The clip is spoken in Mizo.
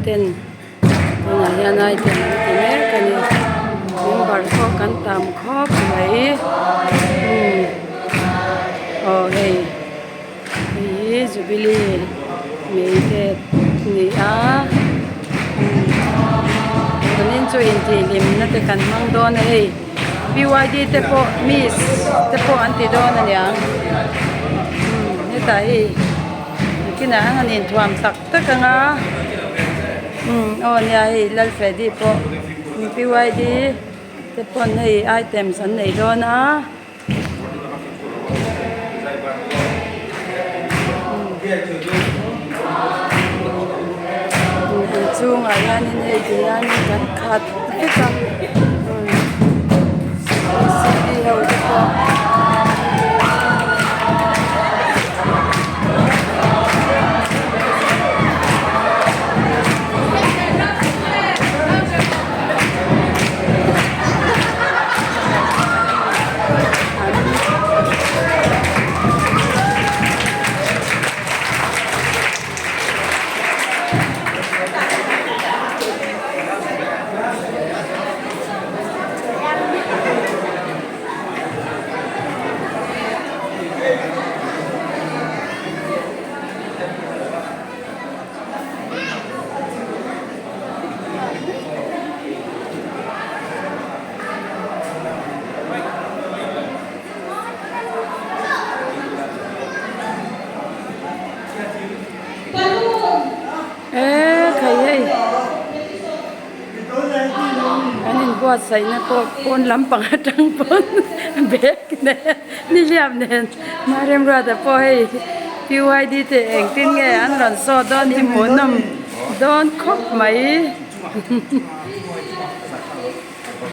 ten tunah hian item an ti mek a ni member pawh kan tam khawp mai umm aw hei hei hi jubilee mei te a ni a zanin chu intihhlimna te kan hmang dawn a hei P Y D te pawh miss te pawh an ti dawn a niang umm hetah hei kinah hian an inthuam tak tak ang a umm aw nia hei Lalfredi pawh P Y D te pawn hei items an nei dawn a. Inchhungah hianin hei ti hianin kan khat vek a cctv ho te pawh. Eee khai hei an inbuatsaihna pawh pawn lampang atang pawn bag nen nihliap nen Maremruata pawh hei P Y D te engtin nge an rawn saw dawn hi hmuhnawm dawn khawp mai.